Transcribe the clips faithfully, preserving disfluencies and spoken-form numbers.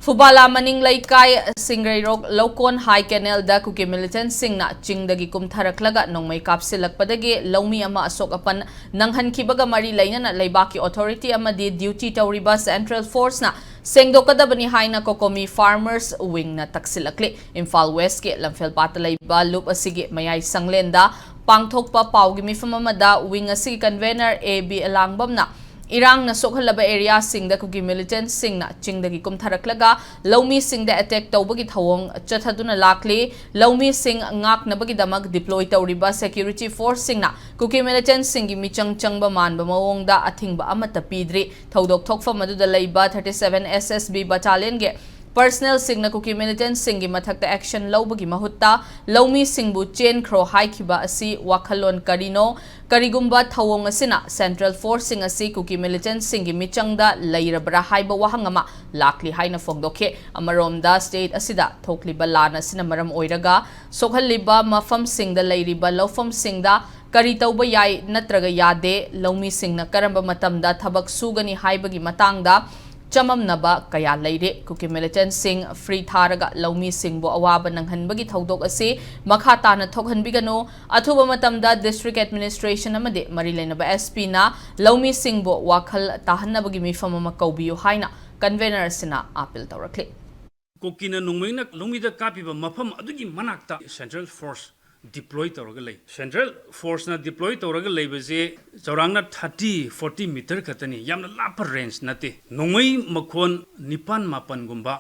ꯐꯨꯕꯥꯂꯥ ꯃꯅꯤꯡ ꯂꯩꯀꯥꯏ ꯁꯤꯡꯒ꯭ꯔꯩꯔꯣꯛ ꯂꯧꯀꯣꯟ ꯍꯥꯏ ꯀꯦꯅꯦꯜꯗ ꯀꯨꯀꯤ ꯃꯤꯂꯤꯇꯦꯟꯠꯁꯤꯡꯅ ꯆꯤꯡꯗꯒꯤ ꯀꯨꯝꯊꯔꯛꯂꯒ ꯅꯣꯡꯃꯩ ꯀꯥꯞꯁꯤꯜꯂꯛꯄꯗꯒꯤ ꯂꯧꯃꯤ ꯑꯃ ꯑꯁꯣꯛ ꯑꯄꯟ ꯅꯪꯍꯟꯈꯤꯕꯒ ꯃꯔꯤ ꯂꯩꯅꯅ ꯂꯩꯕꯥꯛꯀꯤ ꯑꯣꯊꯣꯔꯤꯇꯤ ꯑꯃꯗꯤ ꯗ꯭ꯌꯨꯇꯤ ꯇꯧꯔꯤꯕ ꯁꯦꯟꯇ꯭ꯔꯦꯜ ꯐꯣꯔꯁꯅ ꯁꯦꯡꯗꯣꯛꯀꯗꯕꯅꯤ ꯍꯥꯏꯅ ꯀꯣꯀꯣꯃꯤ ꯐꯥꯔꯃꯔꯁ ꯋꯤꯡꯅ ꯇꯛꯁꯤꯜꯂꯛꯂꯤ꯫ ꯏꯝꯐꯥꯜ ꯋꯦꯁ꯭ꯠꯀꯤ ꯂꯝꯐꯦꯜꯄꯥꯠꯇ ꯂꯩꯕ ꯂꯨꯞ ꯑꯁꯤꯒꯤ ꯃꯌꯥꯏ ꯁꯪꯂꯦꯟꯗ ꯄꯥꯡꯊꯣꯛꯄ ꯄꯥꯎꯒꯤ ꯃꯤꯐꯝ ꯑꯃꯗ ꯋꯤꯡ ꯑꯁꯤꯒꯤ ꯀꯟꯚꯦꯅꯔ ꯑꯦ ꯕꯤ ꯑꯦꯂꯥꯡꯕꯝꯅ ꯏꯔꯥꯡꯅ ꯁꯣꯛꯍꯜꯂꯕ ꯑꯦꯔꯤꯌꯥꯁꯤꯡꯗ ꯀꯨꯀꯤ ꯃꯤꯂꯤꯇꯦꯟꯠꯁꯤꯡꯅ ꯆꯤꯡꯗꯒꯤ ꯀꯨꯝꯊꯔꯛꯂꯒ ꯂꯧꯃꯤꯁꯤꯡꯗ ꯑꯦꯇꯦꯛ ꯇꯧꯕꯒꯤ ꯊꯧꯑꯣꯡ ꯆꯠꯊꯗꯨꯅ ꯂꯥꯛꯂꯤ꯫ ꯂꯧꯃꯤꯁꯤꯡ ꯉꯥꯛꯅꯕꯒꯤꯗꯃꯛ ꯗꯤꯄ꯭ꯂꯣꯏ ꯇꯧꯔꯤꯕ ꯁꯦꯀ꯭ꯌꯨꯔꯤꯇꯤ ꯐꯣꯔꯁꯁꯤꯡꯅ ꯀꯨꯀꯤ ꯃꯤꯂꯤꯇꯦꯟꯠꯁꯤꯡꯒꯤ ꯃꯤꯆꯪ ꯆꯪꯕ ꯃꯥꯟꯕ ꯃꯑꯣꯡꯗ ꯑꯊꯤꯡꯕ ꯑꯃꯠꯇ ꯄꯤꯗ꯭ꯔꯤ꯫ ꯊꯧꯗꯣꯛ ꯊꯣꯛꯐꯝ ꯑꯗꯨꯗ ꯂꯩꯕ thirty seven S S B battalionꯒꯤ ꯄꯔꯁꯅꯦꯜꯁꯤꯡꯅ ꯀꯨꯀꯤ ꯃꯤꯂꯤꯇꯦꯟꯠꯁꯤꯡꯒꯤ ꯃꯊꯛꯇ ꯑꯦꯛꯁꯟ ꯂꯧꯕꯒꯤ ꯃꯍꯨꯠꯇ ꯂꯧꯃꯤꯁꯤꯡꯕꯨ ꯆꯦꯟꯈ꯭ꯔꯣ ꯍꯥꯏꯈꯤꯕ ꯑꯁꯤ ꯋꯥꯈꯜꯂꯣꯟ ꯀꯔꯤꯅꯣ? ꯀꯔꯤꯒꯨꯝꯕ ꯊꯧꯑꯣꯡ ꯑꯁꯤꯅ ꯁꯦꯟꯇ꯭ꯔꯦꯜ ꯐꯣꯔꯁꯁꯤꯡ ꯑꯁꯤ ꯀꯨꯀꯤ ꯃꯤꯂꯤꯇꯦꯟꯠꯁꯤꯡꯒꯤ ꯃꯤꯆꯪꯗ ꯂꯩꯔꯕ꯭ꯔꯥ ꯍꯥꯏꯕ ꯋꯥꯍꯪ ꯑꯃ ꯂꯥꯛꯂꯤ ꯍꯥꯏꯅ ꯐꯣꯡꯗꯣꯛꯈꯤ꯫ ꯑꯃꯔꯣꯝꯗ, ꯁ꯭ꯇꯦꯠ ꯑꯁꯤꯗ ꯊꯣꯛꯂꯤꯕ ꯂꯥꯟ ꯑꯁꯤꯅ ꯃꯔꯝ ꯑꯣꯏꯔꯒ ꯁꯣꯛꯍꯜꯂꯤꯕ ꯃꯐꯝꯁꯤꯡꯗ ꯂꯩꯔꯤꯕ ꯂꯧꯐꯝꯁꯤꯡꯗ ꯀꯔꯤ ꯇꯧꯕ ꯌꯥꯏ ꯅꯠꯇ꯭ꯔꯒ ꯌꯥꯗꯦ, ꯂꯧꯃꯤꯁꯤꯡꯅ ꯀꯔꯝꯕ ꯃꯇꯝꯗ ꯊꯕꯛ ꯁꯨꯒꯅꯤ ꯍꯥꯏꯕꯒꯤ ꯃꯇꯥꯡꯗ ꯆꯃꯝꯅꯕ ꯀꯌꯥ ꯂꯩꯔꯤ꯫ ꯀꯨꯀꯤ ꯃꯤꯂꯤꯇꯦꯟꯠꯁꯤꯡ ꯐ꯭ꯔꯤ ꯊꯥꯔꯒ ꯂꯧꯃꯤꯁꯤꯡꯕꯨ ꯑꯋꯥꯕ ꯅꯪꯍꯟꯕꯒꯤ ꯊꯧꯗꯣꯛ ꯑꯁꯤ ꯃꯈꯥ ꯇꯥꯅ ꯊꯣꯛꯍꯟꯕꯤꯒꯅꯨ꯫ ꯑꯊꯨꯕ ꯃꯇꯝꯗ ꯗꯤꯁꯇ꯭ꯔꯤꯛ ꯑꯦꯗꯃꯤꯅꯤꯁꯇ꯭ꯔꯦꯁꯟ ꯑꯃꯗꯤ ꯃꯔꯤ ꯂꯩꯅꯕ S Pꯅ ꯂꯧꯃꯤꯁꯤꯡꯕꯨ ꯋꯥꯈꯜ ꯇꯥꯍꯟꯅꯕꯒꯤ ꯃꯤꯐꯝ ꯑꯃ ꯀꯧꯕꯤꯌꯨ ꯍꯥꯏꯅ ꯀꯟꯚꯦꯅꯔ ꯑꯁꯤꯅ ꯑꯥꯄꯤꯜ ꯇꯧꯔꯛꯂꯤ꯫ ꯀꯨꯀꯤꯅ ꯅꯣꯡꯃꯩꯅ ꯂꯧꯃꯤꯗ ꯀꯥꯞꯄꯤꯕ ꯃꯐꯝ ꯑꯗꯨꯒꯤ ꯃꯅꯥꯛꯇ ꯁꯦꯟꯇ꯭ꯔꯦꯜ ꯐꯣꯔꯁ ꯗꯤꯄ꯭ꯂꯣꯏ ꯇꯧꯔꯒ ꯂꯩ꯫ ꯁꯦꯟꯇ꯭ꯔꯦꯜ ꯐꯣꯔꯁꯅ ꯗꯤꯄ꯭ꯂꯣꯏ ꯇꯧꯔꯒ ꯂꯩꯕꯁꯦ ꯆꯥꯎꯔꯥꯛꯅ thirty, forty meter ꯈꯛꯇꯅꯤ, ꯌꯥꯝꯅ ꯂꯥꯞꯄ ꯔꯦꯟꯖ ꯅꯠꯇꯦ꯫ ꯅꯣꯡꯃꯩ ꯃꯈꯣꯟ ꯅꯤꯄꯥꯟ ꯃꯥꯄꯟꯒꯨꯝꯕ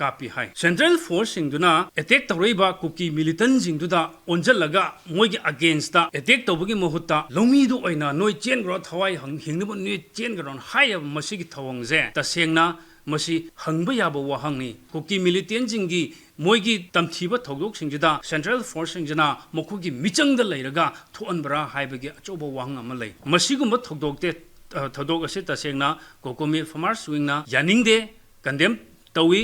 ꯀꯥꯞꯄꯤ ꯍꯥꯏ꯫ ꯁꯦꯟꯇ꯭ꯔꯦꯜ ꯐꯣꯔꯁꯁꯤꯡꯗꯨꯅ ꯑꯦꯇꯦꯛ ꯇꯧꯔꯛꯏꯕ ꯀꯨꯀꯤ ꯃꯤꯂꯤꯇꯦꯟꯠꯁꯤꯡꯗꯨꯗ ꯑꯣꯟꯁꯤꯜꯂꯒ ꯃꯣꯏꯒꯤ ꯑꯒꯦꯟꯁꯇ ꯑꯦꯇꯦꯛ ꯇꯧꯕꯒꯤ ꯃꯍꯨꯠꯇ ꯂꯧꯃꯤꯗꯨ ꯑꯣꯏꯅ "ꯅꯣꯏ ꯆꯦꯟꯈ꯭ꯔꯣ, ꯊꯋꯥꯏ ꯍꯪ-, ꯍꯤꯡꯅꯕ ꯅꯣꯏ ꯆꯦꯟꯈ꯭ꯔꯣꯅ" ꯍꯥꯏꯔꯕ ꯃꯁꯤꯒꯤ ꯊꯧꯑꯣꯡꯁꯦ ꯇꯁꯦꯡꯅ ꯃꯁꯤ ꯍꯪꯕ ꯌꯥꯕ ꯋꯥꯍꯪꯅꯤ꯫ ꯀꯨꯀꯤ ꯃꯤꯂꯤꯇꯦꯟꯠꯁꯤꯡꯒꯤ ꯃꯣꯏꯒꯤ ꯇꯝꯊꯤꯕ ꯊꯧꯗꯣꯛꯁꯤꯡꯁꯤꯗ ꯁꯦꯟꯇ꯭ꯔꯦꯜ ꯐꯣꯔꯁꯁꯤꯡꯁꯤꯅ ꯃꯈꯣꯏꯒꯤ ꯃꯤꯆꯪꯗ ꯂꯩꯔꯒ ꯊꯣꯛꯍꯟꯕ꯭ꯔꯥ ꯍꯥꯏꯕꯒꯤ ꯑꯆꯧꯕ ꯋꯥꯍꯪ ꯑꯃ ꯂꯩ꯫ ꯃꯁꯤꯒꯨꯝꯕ ꯊꯧꯗꯣꯛꯇꯦ-, ꯑ, ꯊꯧꯗꯣꯛ ꯑꯁꯤ ꯇꯁꯦꯡꯅ ꯀꯣꯀꯣꯃꯤ ꯐꯥꯔꯃꯔꯁ ꯋꯤꯡꯅ ꯌꯥꯅꯤꯡꯗꯦ, ꯀꯟꯗꯦꯝ ꯇꯧꯏ꯫